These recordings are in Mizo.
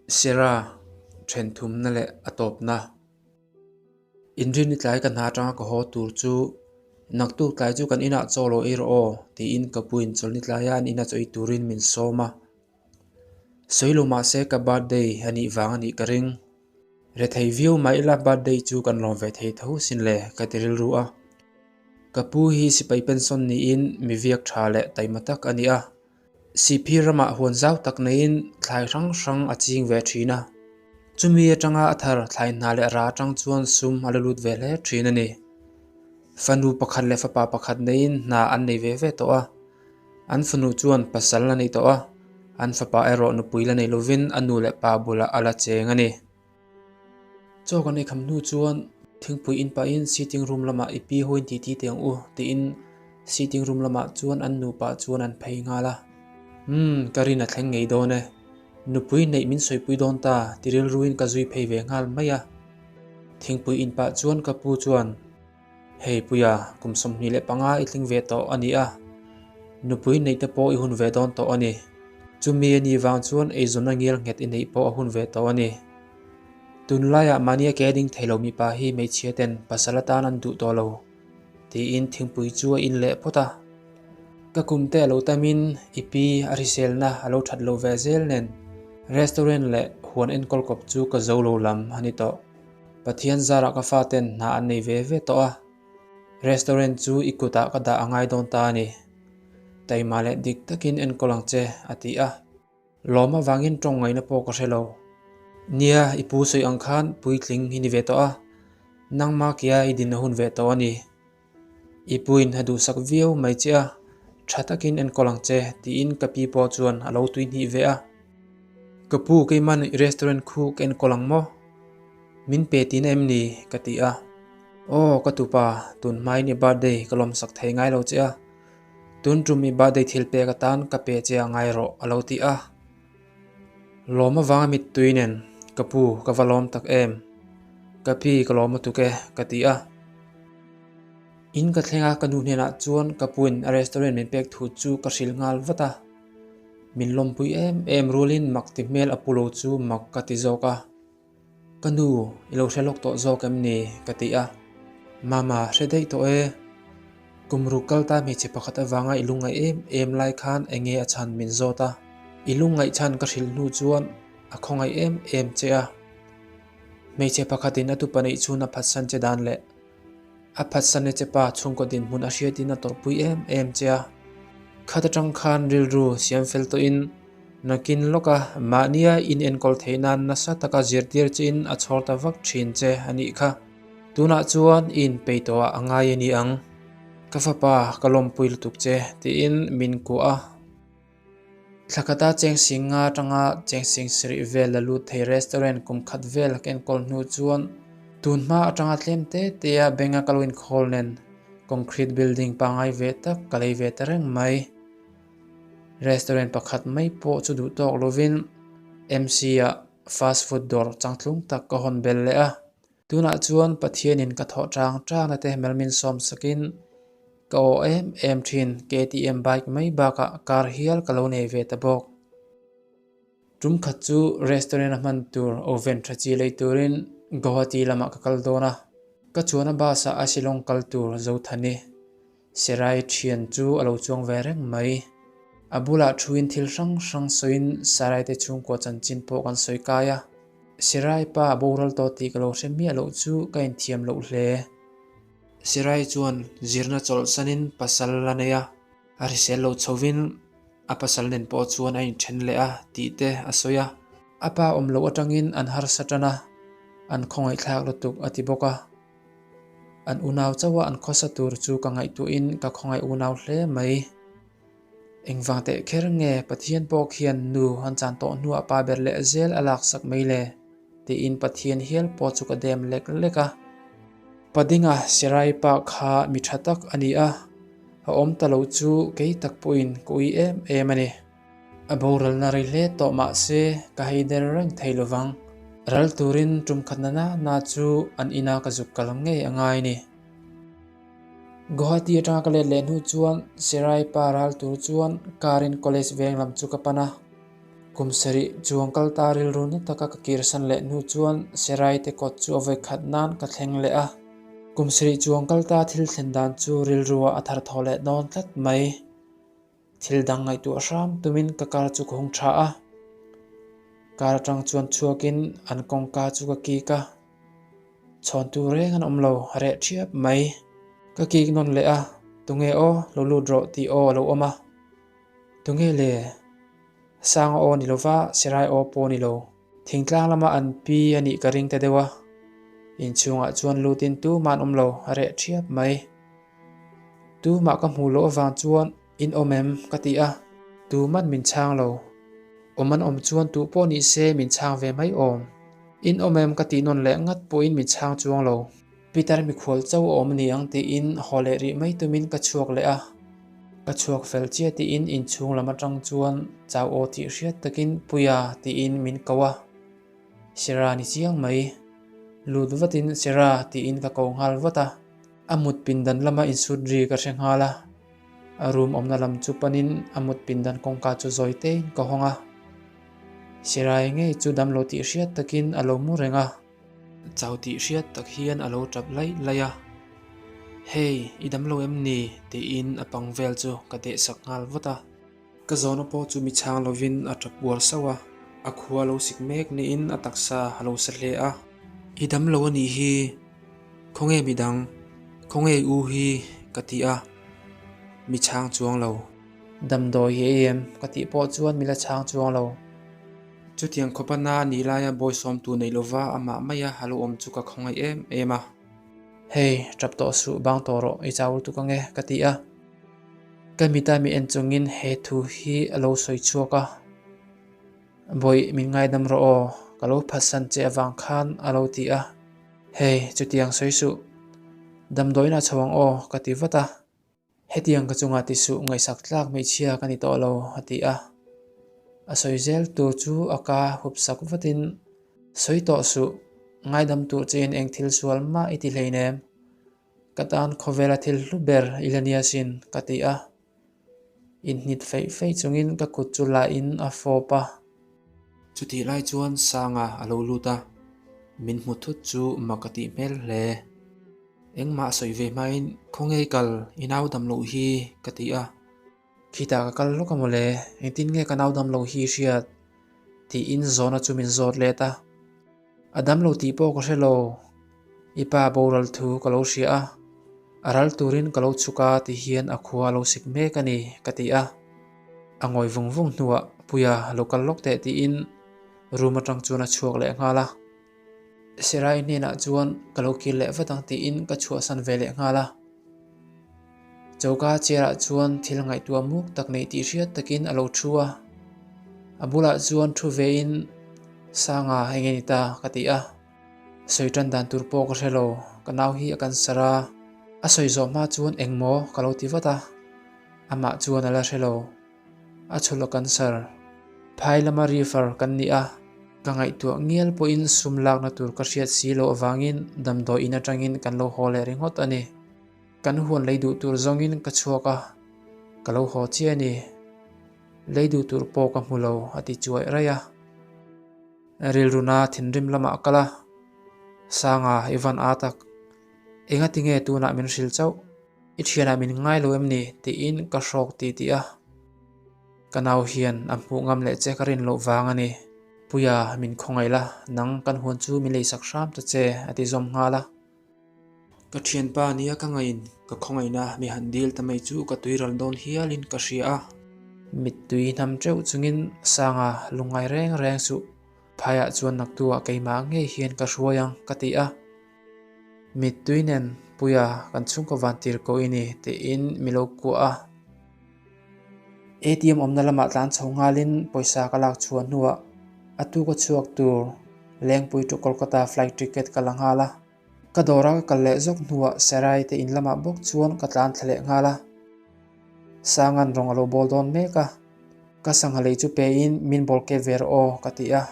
Sierra, Then thumna leh a tawpna. Inrinni tlai ka hna atanga ka haw tur chu naktuk tlai chu kan inah chaw lo ei rawh aw tiin ka puin chawlhni tlaia an ina chaw ei turin min sawm a. Sawi lo mahse ka birthday a nih vang a nih ka ring. Rethei viau mah ila birthday chu kan lawm ve thei tho sin le ka ti rilru a. Ka pu hi sipai pension niin mi viak tha leh taima tak a ni a. Sihphir ramah huan zau tak neiin thlai hrang hrang a ching ve thin a. Chumi atanga a thar thlai hna leh ra atang chuan sum a la lut ve hle thin a ni. Fanu pakhat leh fapa pakhat neiin hna an nei ve ve tawh a. An fanu chuan pasal a nei tawh a, an fapa erawh nupui la nei lovin a nu leh pa bulah a la cheng a ni. Chaw kan eikham hnu chuan thingpui in pahin sitting room lamah i pi hawiin titi teh ang u tiin sitting room lamah chuan an nupa chuan an phei nghal a. Umm ka rin a thleng ngei dawn e, nupui neih min sawipui dawn ta ti rilruin ka zui phei ve nghal mai a. Thingpui in pah chuan ka pu chuan. Hei Puia, kum 25 i tling ve tawh a ni a, nupui neih te pawh i hun ve dawn tawh a ni. Chumi a nih vang chuan eizawnna ngial nghet i neih pawh a hun ve tawh a ni. Tunlaiah mahnia ke ding thei lo mipa hi hmeichhia ten pasal atan an duh tawh lo, tiin thingpui chu a in leh phawt a. Ka kum te a lo tamin i pi a hriselna a lo that lo ve zel nen restaurant leh huan enkawl kawp chu ka zo lo lam a ni tawh. Pathian zarah ka faten hna an nei ve ve tawh a, restaurant chu i kutah ka dah a ngai dawn ta a ni. Taima leh dik takin enkawl ang che, a ti a. Lawm avangin tawng ngaihna pawh ka hre lo. Nia, i pu sawi ang khan puitling i ni ve tawh a, nangma kia i din a hun ve tawh a ni. I puin a duhsak viau mai che a, tha takin enkawl ang che, tiin ka pi pawh chuan a lo tuihnih ve a. Ka pu keiman i restaurant khu ka enkawl ang maw? Min pe tihna em ni? ka ti a. Aw ka tupa, tun hmain i birthday ka lawmsak thei ngai lo che a, tun tum i birthday thil pek atan ka pe che a ngai rawh a lo ti a. Lawm avanga mittui nen, Ka pu, ka va lawm tak em? Ka pi, ka lawm lutuk e, ka ti a. In ka thleng a, ka nu hnenah chuan ka puin a restaurant min pek thu chu ka hrilh nghal vat a. Min lawmpui em em rualin mak ti hmel a pu lo chu mak ka ti zawk a. Ka nu, i lo hre lawk tawh zawk em ni? ka ti a. Mama, hre daih tawh e. Kum ruk kal ta hmeichhe pakhat avanga i lungngaih em em lai khan eng nge a chhan min zawt a. I lungngaih chhan ka hrilh hnu chuan a khawngaih em em che a. Hmeichhe pakhatin a tupa neih chhun a phatsan che dan leh A phatsan e che pa chhungkaw dinhmun a hriatin a tawrhpui em em che a. Khat atang khan rilru siam fel tawhin nakin lawka mahnia in enkawl theih nan nasa taka zirtir chein a chhawr ta vak thin che a nih kha. Tunah chuan i inpeih tawh ah a ngai a ni ang. Ka fapa ka lawmpui lutuk che tiin min kuah a. Thla khata cheng sing nga atanga cheng sing sarih vel la lut thei restaurant kum khat vel ka enkawl hnu chuan tun hma atanga tlem te te a bank a ka lo inkhawl nen concrete building pangngai ve tak ka lei ve ta reng mai. Restaurant pakhat mai pawh chu duh tawk lovin MC ah fast food dawr changtlung tak ka hawn bel leh a. Tunah chuan Pathianin ka thawh tang tangna te melmin sawm sakin ka aw em em thin KTM bike mai bakah car hial ka lo nei ve ta bawk. Tum khat chu restaurant a hman tur oven tha chi lei turin Guwahati lamah ka kal dawn a, ka chuan a bus ah a Shillong kal tur Zothani Serai thian chu a lo chuang ve reng mai. A bulah thuin thil hrang hrang sawiin Sarai te chhungkua chanchin pawh kan sawi kai a. Serai pa a boral tawh tih ka lo hre miah loh chu ka inthiam loh hle. Serai chuan zirna chawlhsanin pasal a nei a, a hrisel lo chhovin a pasal nen pawh chuan a inthen leh a tih te a sawi a. A pa awm loh atangin an harsa tan a, an khawngaihthlak lutuk a ti bawk a. An unau chauha an khawsa tur chu ka ngaihtuahin ka khawngaih unau hle mai. Engvang teh kher nge Pathian pawh khian nu an chan tawh hnuah pa ber leh zel a laksak mai le? tiin Pathian hial pawh chu ka dem lek lek a. Padinga Serai pa kha mi tha tak a ni a, a awm ta lo chu kei tak pawhin ka ui em em a ni. A boralna rei hle tawh mah se ka hei der reng thei lovang. Ral turin tum khatna na na chu an ina ka zuk kal ngei a ngai ni. Guwahati atanga ka let leh hnu chuan Serai pa ral tur chuan car in college veng lam chu ka pan a. Kum sarih chuang kal ta rilru na taka ka kirsan leh hnu chuan Serai te kawt chu a vawikhat nan ka thleng leh a. Kum sarih chuang kal ta thil thlen dan chu rilruah a thar thaw leh dawn tlat mai. Thil dang ngaihtuah hram tumin ka kar chu ka hung tha a. Kar atang chuan chhuakin an kawngka chu ka kik a. Chhawntu reng an awm lo, a reh thiap mai. Ka kik nawn leh a, Tunge aw, lo lut rawh tih aw a lo awm a. Tunge le? Sanga aw ni lova, Sirai aw pawh ni lo. Thingtlang lama an pi a nih ka ring ta deuh a. Inchhungah chuan lutin tumah an awm lo, a reh thiap mai. Tumah ka hmuh loh avang chuan in awm em? ka ti a, tuman min chhang lo. Awm an awm chuan tuh pawh ni se min chhang ve mai awm. In awm em? ka tih nawn leh ngat pawhin min chhang chuang lo. Peter mikhual chauh a awm a ni ang tiin haw leh rih mai tumin ka chhuak leh a. Ka chhuak fel chiah tiin inchhung lam atang chuan chau aw tih hriat takin Puia tiin min ko a. Sera ni chiang mai. Lut vatin Sera tiin ka ko nghal vat a. A mut pindan lama insut ri ka hre nghal a, a room awmna lam chu panin a mut pindan kawngka chu zawi tein ka hawng a. Sirai ngei chu damlo tih hriat takin a lo mu reng a. Chau tih hriat tak hian a lo tap laih laih a, Hey, i damlo em ni? tiin a pang vel chu ka dehsak nghal vat a. Ka zawhna pawh chu mi chhang lovin a tap uar sauh a, a khua lo sik mek niin a taksa a lo sa hle a. I dam lo a nih hi, khawnge mi dang, khawnge i u hi ka ti a, mi chhang chuang lo. Damdawi hi ei em? Ka tih pawh chuan mi la chhang chuang lo. Chutiang khawpa na nih laia bawisawmtu nei lova amah maia a lo awm chu ka khawngaih em em a. Hei, tap tawh suh, bang tawh rawh, i chau lutuk ange ka ti a. Ka mita mi en chungin he thu hi a lo sawi chhuak a, Bawih min ngaidam rawh aw, ka lo phatsan che avang khan a lo ti a. Hei, chutiang sawi suh. Damdawiin a chho ang aw, ka ti vat a. Hetiang ka chungah ti suh ngaihsak tlak hmeichhia ka ni tawh lo, a ti a. A sawi zel tur chu a ka hup sak vatin, Sawi tawh suh, ngaidam tur chein eng thil sual mah i ti hleinem. Ka tan khawvela thil hlu ber i la nia sin, ka ti a. Inhnit feih feih chungin ka kut chu lahin a fawp a. Chutih lai chuan Sanga a lo lut a, min hmu thut chu mak a tih hmel hle. Engmah sawi ve hmain, Khawnge kal, i nau dam loh hi, ka ti a. Khitah ka kal lawk a mawle, engtin nge ka nau dam loh hi i hriat? tiin zawhna chu min zawt let a. A dam lo tih pawh ka hre lo, i pa boral thu ka lo hria a, a ral turin ka lo chhuk a ti hian a khua a lo sik mek a ni ka ti a. A ngawi vung vung hnuah Puia lo kal lawk teh tiin room atang chuan a chhuak leh nghal a. Serai hnenah chuan ka lo kir leh vat ang tiin ka chhuahsan ve leh nghal a. Choka chair ah chuan thil ngaihtuah muk tak neih tih hriat takin a lo thu a. A bulah chuan thu vein Sanga eng nge ni ta ka ti a. Sawi tan dan tur pawh ka hre lo, ka nau hi a cancer a. A sawi zawh hma chuan engmaw ka lo ti vat a. Amah chuan a la hre lo. A chhul a cancer. Phai lama refer kan ni a, ka ngaihtuah ngial pawhin sum lakna tur ka hriat si loh avangin damdawi in atangin kan lo haw leh ringawt a ni. Kan huan lei duh tur zawngin ka chhuak a, ka lo haw chiah a ni. Lei duh tur pawh ka hmu lo a ti chuaih raih a. Rilruna thinrim lamah a kal a, Sanga i van â tak. Engatinge tunah min hrilh chauh? I thianah min ngai lo em ni? tiin ka hrawk ti tih a. Ka nau hian a hmuh ngam leh che ka rin loh vang a ni. Puia, min khawngaih la, nang kan huan chu min leisak hram ta che, a ti zawm nghal a. Ka thianpa nia ka ngaiin ka khawngaihna mi han dil ta mai chu ka tuiral dawn hialin ka hria a. Mittui hnam teuh chungin Sanga lungngai reng reng suh, phaiah chuan naktuah keimah ngei hian ka hruai ang, ka ti a. Mittui nen Puia kan chhungkaw van tir ko i ni tiin mi lo kuah a. ATM awmna lamah tlan chho nghalin pawisa ka lak chhuah hnuah a tu ka chhuak tur Lengpui to Kolkata flight ticket ka la nghal a. Ka dawra ka kal leh zawk hnuah Sarai te in lamah bawk chuan ka tlan thla leh nghal a. Sangan rawng a lo bawl dawn mek a. Ka sangha lei chu pein min bawl kep ve rawh aw ka ti a.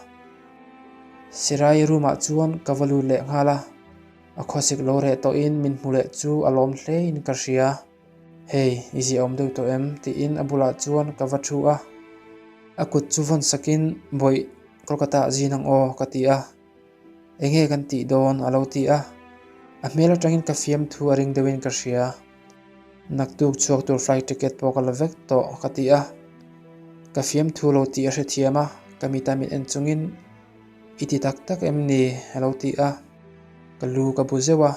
Sirai room ah chuan ka va lut leh nghal a, a khawsik lo reh tawhin min hmu leh chu a lawm hlein ka hria. Hei, i ziahawm deuh tawh em? tiin a bulah chuan ka va thu a. A kut chu vawn sakin, Bawih, Kolkata ah zin ang aw, ka ti a. Enge kan tih dawn? a lo ti a. A hmel atangin ka fiamthu a ring deuhin ka hria. Naktuk chhuak tur flight ticket pawh ka la vek tawh, ka ti a. Ka fiamthu lo tih a hrethiam a, ka mita min en chungin, I ti tak tak em ni? a lo ti a. Ka lu ka bu zeuh a.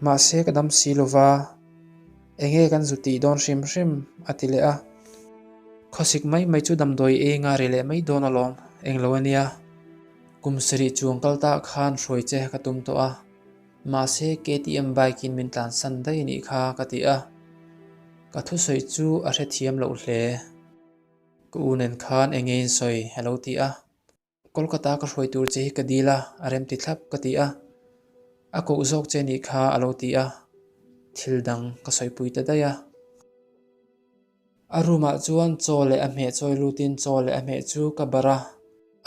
Mahse ka dam si lova. Enge kan zu tih dawn hrim hrim? a ti leh a. Khawsik mai mai chu damdawi ei nga ri leh mai dawn alawm, englo a nia. Kum sarih chuang kal ta khan hruai che ka tum tawh a, mahse KTM bike in min tlansan daih a nih kha ka ti a. Ka thusawi chu a hrethiam loh hle. Ka u nen khan enge in sawi? a lo ti a. Kolkata ka hruai tur che hi ka dil a, a rem ti thlap ka ti a. A koh zawk che nih kha a lo ti a, thil dang ka sawipui ta daih a. A room ah chuan chaw leh a hmeh chawi lutin chaw leh a hmeh chu ka barh a.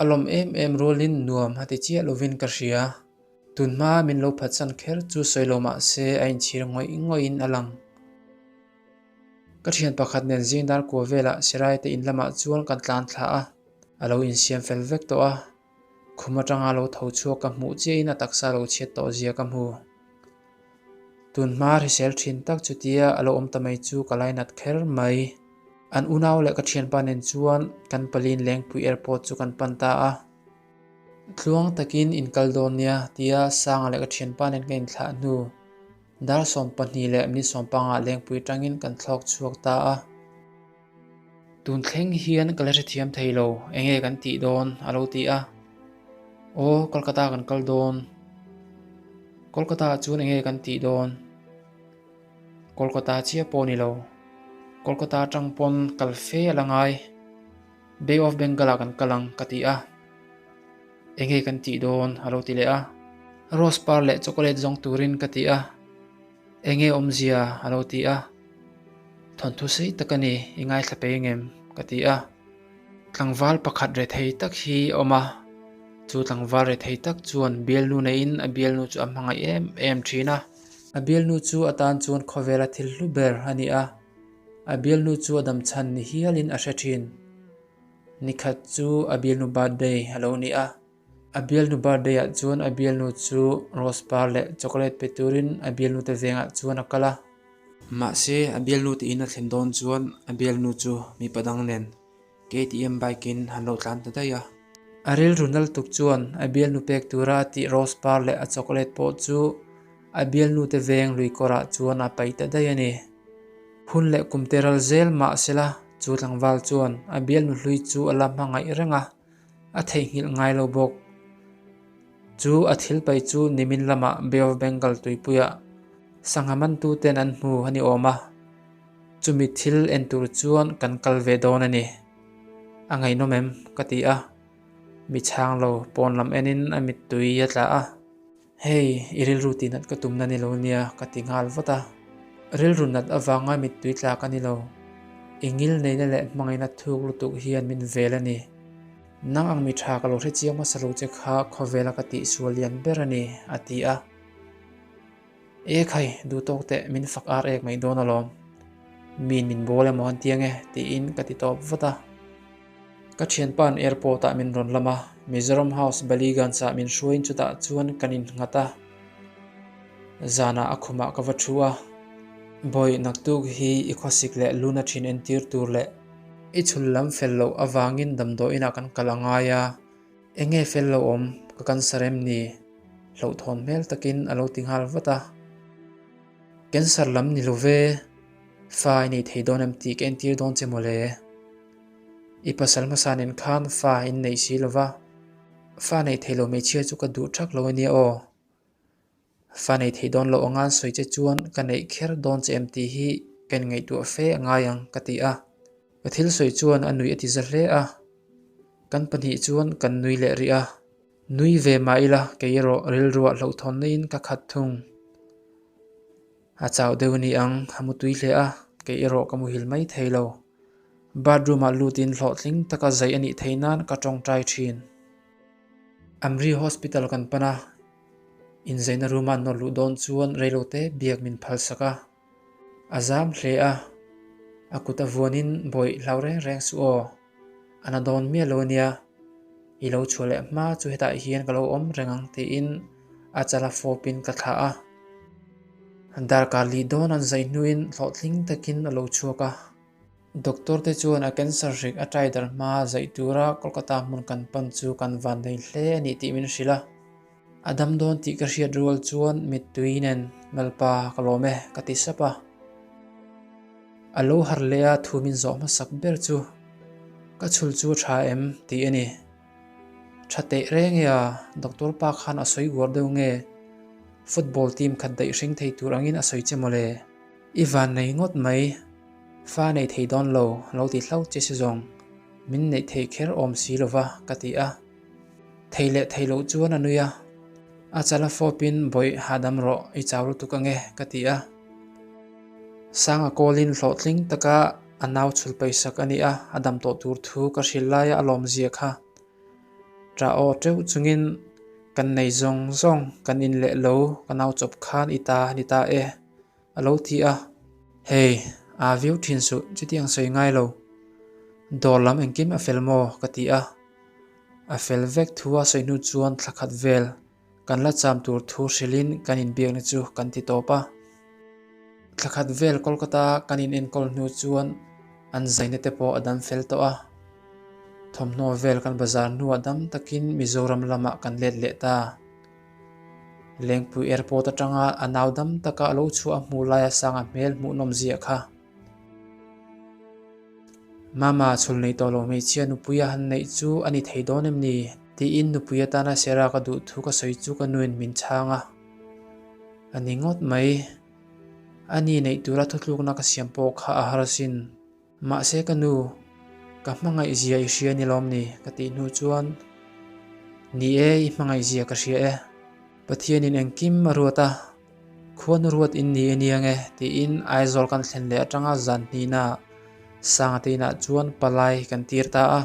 A lawm em em rualin nuam a ti chiah lovin ka hria. Tunhma min lo phatsan kher chu sawi lo mah se a inchhir ngawih ngawih in a lang. Ka thian pakhat nen zing dar kua velah Sirai te in lamah chuan kan tlan thla a, a lo insiam fel vek tawh a. Khum atanga lo tho chhuak ka hmuh chiahin a taksa lo chhiat tawh zia ka hmu. Tun hma hrisel thin tak chutia a lo awm ta mai chu ka lainat kher mai. An unau leh ka thianpa nen chuan kan palin Lengpui Airport chu kan pan ta a. Tluang takin inkal dawn nia tia Sanga leh ka thianpa nen ka inthlah hnu. Dar 12 leh minute 15 ah Lengpui tangin kan thlawk chhuak ta a. Tun thleng hian ka la hrethiam thei lo, enge kan tih dawn? a lo ti a. Aw, Kolkata kan kal dawn. Kolkata ah chuan enge kan tih dawn? Kolkata chiah pawh ni lo. Kolkata atang pawn kal fe a la ngai. Bay of Bengal ah kan kal ang ka ti a. Enge kan tih dawn? a lo ti leh a. Rose par leh chocolate zawng turin ka ti a. Enge awmzia? a lo ti a. Thawnthu sei tak a ni, i ngaithla pei ngem? ka ti a. Tlangval pakhat rethei tak hi a awm a. Chu tlangval rethei tak chuan bialnu neiin a bialnu chu a hmangaih em em thin a. A bialnu chu atan chuan khawvela thil hlu ber a ni a. A bialnu chu a damchhan ni hialin a hre thin. Nikhat chu a bialnu birthday a lo ni a. A bialnu birthday ah chuan a bialnu chu rose par leh chocolate pe turin a bialnu te vengah chuan a kal a. Mahse a bialnu te in a thlen dawn chuan a bialnu chu mipa dang nen KTM bike in an lo tlan ta daih a. A rilru nal tuk chuan a bialnu pek tura a tih rose par leh a chocolate pawh chu a bialnu te veng lui kawrah chuan a paih ta daih a ni. Hun leh kum te ral zel mah sela chu tlangval chuan a bialnu hlui chu a la hmangaih reng a, a theihnghilh ngai lo bawk. Chu a thil paih chu nimin lamah Bay of Bengal tuipuiah sangha mantuten an hmu a ni awm a, chumi thil en tur chuan kan kal ve dawn a ni. A ngaihnawm em? ka ti a, mi chhang lo pawn lam enin a mittui a tla a. Hei, i rilru tih nat ka tumna ni lo nia, ka ti nghal vat a. Rilru nat avanga mittui tlak a ni lo. I ngil neihna leh hmangaihna thuk lutuk hian min vel a ni. Nang ang mi tha ka lo hre chiang hmasa lo che kha khawvela ka tihsual lian ber a ni, a ti a. E khai, duh tawk teh min fak ar ek mai dawn alawm. Miin min bawl emaw an ti ange, tiin ka ti tawp vat a. Ka thianpa'n airport ah min rawn lam a, Mizoram House Ballygunj ah min hruaiin chutah chuan kan innghat a. Zanah a khumah ka va thu a, Bawi naktuk hi i khawsik leh luna thin entir tur leh i chhul lam fel loh avangin damdawiin ah kan kal a ngai a, enge fel lo awm ka cancer em ni? Hlauhthawn hmel takin a lo ti nghal vat a. Cancer lam ni lo ve, fa i nei thei dawn em tih ka entir dawn che mawle. I pasal hmasa nen khan fa in neih si lo va, fa neih theih loh hmeichhia chu ka duh thak lo a nia aw. Fa neih theih dawn loh anga an sawi che chuan ka neih kher dawn che em tih hi ka inngaihtuah fe a ngai ang ka ti a. Ka thil sawi chuan a nuih a ti za hle a, kan pahnih chuan kan nui leh rih a. Nui ve mah ila kei erawh rilruah hlauhthawn naiin ka khat thung. A chau deuh a ni ang, a mu tui hle a, kei erawh ka muhil mai thei lo. Bathroom ah lutin hlawhtling taka zai a nih theih nan ka tawngtai thin. Amri Hospital kan pan a, inzaina room a nawr luh dawn chuan reilote biak min phalsak a. A zam hle a, a kut a vuanin bawih hlau reng reng suh aw. A na dawn miah lo ania, i lo chhuah leh hma chu hetah hian ka lo awm reng ang tiin a chala fawpin ka thlah a. Darkar li dawn an zai hnuin hlawhtling takin a lo chhuak a. Doctor te chuan a cancer hrik a tai dar hma zaih tura Kolkata hmun kan pan chu kan vannei hle a ni tih min hrilh a. A dam dawn tih ka hriat rual chuan mittui nen Lalpa ka lawm e ka ti sap a. A lo harh leh a thu min zawh hmasak ber chu ka chhul chu a tha em tih a ni. Tha teh reng e a, doctor pa khan a sawi uar deuh nge? Football team khat daih hring thei tur angin a sawi che mawle. I van nei ngawt mai, fa nei thei dawn lo, lo ti hlauh che si zawng, min neih thei kher awm si lova ka ti a. Thei leh thei loh chuan a nui a, a chala fawpin bawih hahdam rawh i chau lutuk ange ka ti a. Sanga kawlin hlawhtling taka a nau chhul paisak a ni a, a dam tawh tur thu ka hrilh laia a lawmzia kha. Ṭah aw ṭeuh chungin kan nei zawng zawng kan in leh lo ka nau chawp khan i ta ni ta e a lo ti a. Hei, aa viau ṭhin suh chutiang sawi ngai lo. Dawr lam engkim a fel maw ka ti a. A fel vek thu a sawi hnu chuan thla khat vel kan la cham tur thu hrilhin kan inbiakna chu kan ti tawp a. Thla khat vel Kolkata kan in enkawl hnu chuan an zaina te pawh a dam fel tawh a. Thawmhnaw vel kan bazar hnuah dam takin Mizoram lamah kan let leh ta. Lengpui Airport atanga a nau dam taka a lo chhuah a hmuh laia sanga hmel hmuhnawm ziah kha. Mama chhul nei tawh lo hmeichhia nupui a han neih chu a ni thei dawn em ni? Tiin nupui atana Sarah ka duh thu ka sawi chu ka nuin min chhang a. A ni ngawt mai. A ni neih tura thuthlukna ka siam pawh kha a har asin. Mahse ka nu, ka hmangaih zia i hria ni lawm ni? Ka tih hnu chuan, Ni e, i hmangaih zia ka hria e. Pathianin engkim a ruat a, Khuanu ruat in ni ania nge? tiin Aizawl kan thlen leh atanga zan hnihna Sangate inah chuan palai kan tir ta a.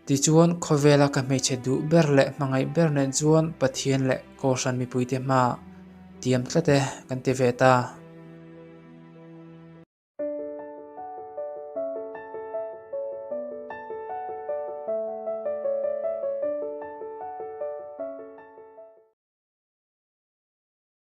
Tichuan khawvela ka hmeichhe duh ber leh hmangaih ber nen chuan Pathian leh Kohhran mipuite hmaah tiam tlat e kan ti ve ta.